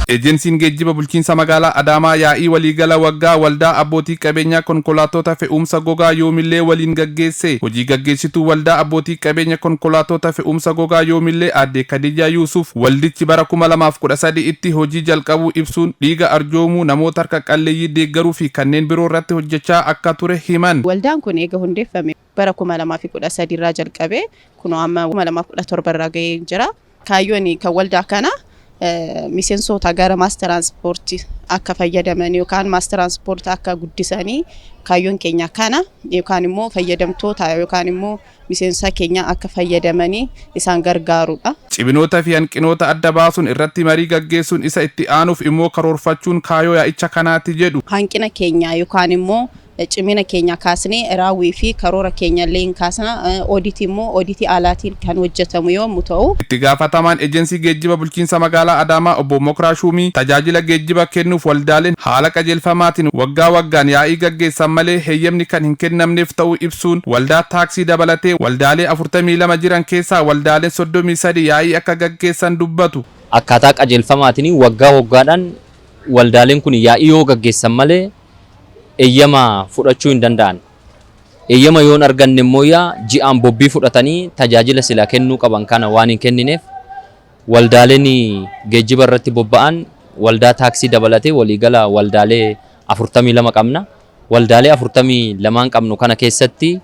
Ejensiin geejjiba bulchiinsa magaalaa Adaamaa yaa'ii waliigala waggaa waldaa abbootii qabeenyaa konkolaattota fe'umsa gogaa Yoomillee waliin gaggeesse. Hojii gaggeessituu waldaa abbootii qabeenya konkolaattota fe'umsa gogaa Yoomillee aadde Kadijaa Yuusuf waldichi bara 2013 tti hojii jalqabuu ibsuun, dhiiga arjoomuu, namoota harka qalleeyyii deeggaruu fi kanneen biroo irratti hojjechaa akka ture himan. Waldaan kun eega hundeeffame bara 2013 irraa jalqabee kunoo amma 2017 irra gahee jira. Kaayyoon kan waldaa kana miseensota gara mass transport akka fayyadaman yookaan mass transport akka guddisanii, kaayyoon keenya kana, yookaan immoo fayyadamtoota yookaan immoo miseensa keenya akka fayyadamanii isaan gargaarudha. Ciminoota fi hanqinoota adda baasuun irratti marii gaggeessuun isa itti aanuuf immoo karoorfachuun kaayoo yaa'icha kanaati jedhu. Hanqina keenya yookaan immoo cimina keenya kaasnee, raawwii fi karoora keenya illee hin kaasna. Ooditii immoo ooditii alaatiin kan hojjetamu yommuu ta'u. Itti gaafatamaan ejensii geejjiba bulchiinsa magaalaa Adaamaa obbo Mokraa Shuumii tajaajila geejjiba kennuuf waldaaleen haala qajeelfamaatiin waggaa waggaan yaa'ii gaggeessan malee heeyyamni kan hin kennamneef ta'uu ibsuun, waldaa taaksii dabalatee waldaalee 42 jiran keessaa waldaaleen 33 yaa'ii akka gaggeessan dubbatu. Akkaataa qajeelfamaatiin waggaa waggaadhaan waldaaleen kun yaa'ii yoo gaggeessan malee eeyyama fudhachuu hin danda'an. Eeyyama yoo hin arganne immoo yaa ji'aan bobbii fudhatanii tajaajila silaa kennuu qaban kana waan hin kennineef, waldaaleen geejjiba irratti bobba'an waldaa taaksii dabalatee waliigala waldaalee 42 qabna. Waldaalee 42 qabnu kana keessatti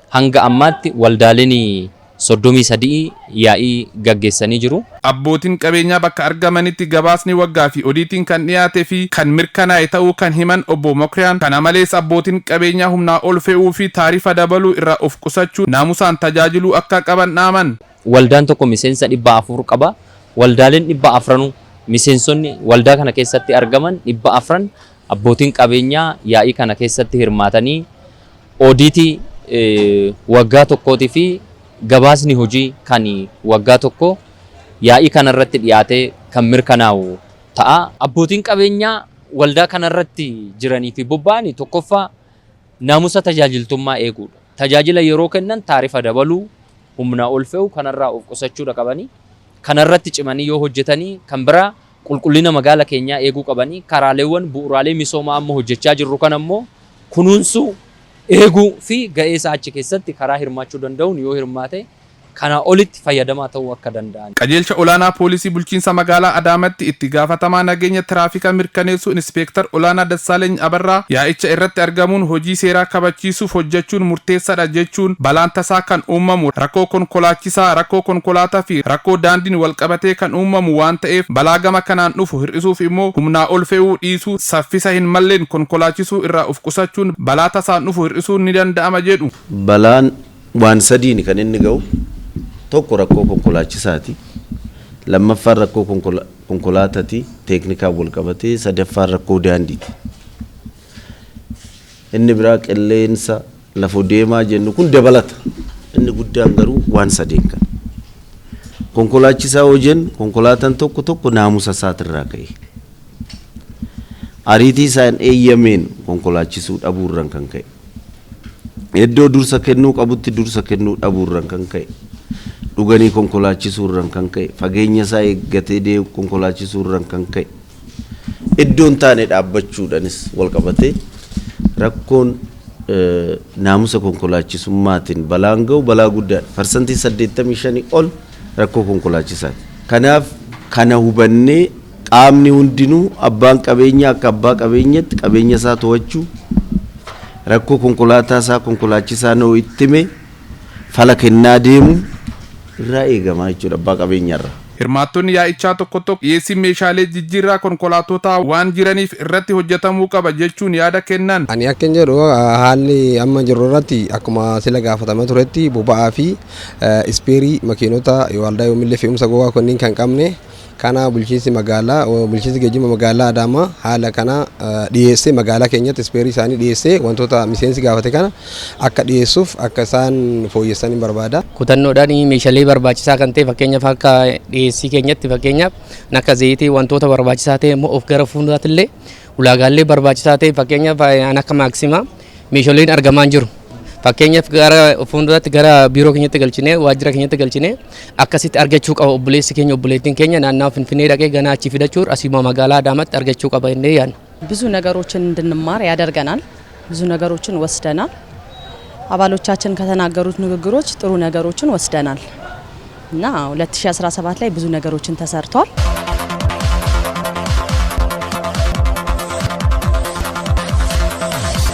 hanga ammaatti waldaaleen 33 yaa'ii gaggeessanii jiru. Abbootiin qabeenyaa bakka argamanitti gabaasni waggaa fi odiitiin kan dhiyaate fi kan mirkanaa'e ta'uu kan himan obbo Mokriyaan, kana malees abbootiin qabeenyaa humnaa ol fe'uu fi taarifa dabaluu irraa of qusachuu, naamusaan tajaajiluu akka qaban dhaaman. Waldaan tokko miseensa 400 qaba. Waldaaleen 400nuu, miseensonni waldaa kana keessatti argaman 400, abbootiin qabeenyaa yaa'ii kana keessatti hirmaatanii oodiitii waggaa tokkootii fi gabaasni hojii kan waggaa tokko yaa'ii kanarratti dhiyaatee kan mirkanaa'u ta'a. Abbootiin qabeenyaa waldaa kanarratti jiranii fi bobba'anii tokkoffaa naamusa tajaajiltummaa eeguudha. Tajaajila yeroo kennan taarifa dabaluu, humnaa ol fe'uu kanarraa of qusachuudha qabanii. Kanarratti cimanii yoo hojjetanii, kan biraa qulqullina magaala keenyaa eeguu qabanii, karaaleewwan bu'uuraalee misoomaa amma hojjechaa jirru kana immoo kunuunsuu, eeguu fi ga'ee isaa achi keessatti karaa hirmaachuu danda'uun yoo hirmaate kanaa olitti fayyadamaa ta'uu akka danda'an. Qajeelcha olaanaa poolisii bulchiinsa magaalaa Adaamatti itti gaafatamaa nageenya tiraafika mirkaneessuu Inspeektar olaanaa Dassaaleeny Abarraa yaa'icha irratti argamuun, hojii seeraa kabachiisuuf hojjechuun murteessaadha jechuun, balaan tasaa kan uumamu rakkoo konkolaachisaa, rakkoo konkolaataa fi rakkoo daandiin walqabatee kan uumamu waan ta'eef, balaa gama kanaan dhufu hir'isuuf immoo humnaa ol fe'uu dhiisuu, saffisa hin malleen konkolaachisuu irraa of qusachuun balaa tasaan dhufu hir'isuun ni danda'ama jedhu. Balaan waan sadiini kan inni ga'u: tokko rakkoo konkolaachisaati, lammaffaan rakkoo konkolaataati teeknikaan wal qabatee, sadaffaan rakkoo daandiiti. Inni biraa qilleensa lafa deemaa jennu kun dabalata. Inni guddaan garuu waan sadeen kana. Konkolaachisaa yoo jennu, konkolaataan tokko tokko naamusa isaatirraa ka'e, ariitii isaan eeyyameen konkolaachisuu dhabuurraan kan ka'e, iddoo dursa kennuu qabutti dursa kennuu dhabuurraan kan ka'e, dhuganii konkolaachisuurraan kan ka'e, fageenya isaa eeggatee deemu konkolaachisuurraan kan ka'e, iddoon taane dhaabbachuudhaanis wal qabatee rakkoon naamusa konkolaachisummaatiin balaan ga'u balaa guddaadha. 85% ol rakkoo konkolaachisaati. Kanaaf kana hubannee qaamni hundinuu, abbaan qabeenyaa akka abbaa qabeenyatti qabeenya isaa to'achuu, rakkoo konkolaataa isaa konkolaachisaa noo itti hime fala kennaa deemu irraa eegamaa jechuudha abbaa qabeenyaarraa. Hirmaattonni yaa'ichaa tokko tokko dhiyeessiin meeshaalee jijjiirraa konkolaattotaa waan jiraniif irratti hojjetamuu qaba jechuun yaada kennan. Ani akkan jedhu, haalli amma jirru irratti akkuma sila gaafatama turetti boba'aa fi ispeerii makiinota waldaa Yoomillee fe'umsa gogaa kunniin kan qabne kana bulchiinsi magaalaa, bulchiinsi geejjiba magaalaa Adaamaa haala kana dhiyeessee, magaalaa keenyatti ispeerii isaanii dhiyeessee, wantoota miseensi gaafate kana akka dhiyeessuuf akka isaan fooyyessan hin barbaada. Kutannoodhaan meeshaalee barbaachisaa kan ta'e, fakkeenyaaf akka dhiyeessii keenyatti, fakkeenyaaf akka zayitii, wantoota barbaachisaa ta'e immoo of gara fuulduraatti illee ulaagaalee barbaachisaa ta'e, fakkeenyaaf akka maaksimaa meeshaaleen argamaa jiru. Fakkeenyaaf, gara fuulduratti gara biiroo keenyatti galchinee, waajjira keenyatti galchinee akkasitti argachuu qaba. Obboleessi keenya, obboleettiin keenya naannawa Finfinnee dhaqee ganaa achii fidachuu asuma magaalaa Adaamaatti argachuu qaba jennee yaadna. ብዙ ነገሮችን እንድንማር ያደርገናል። ብዙ ነገሮችን ወስደናል። አባሎቻችን ከተናገሩት ንግግሮች ጥሩ ነገሮችን ወስደናል እና 2017 ላይ ብዙ ነገሮችን ተሰርቷል።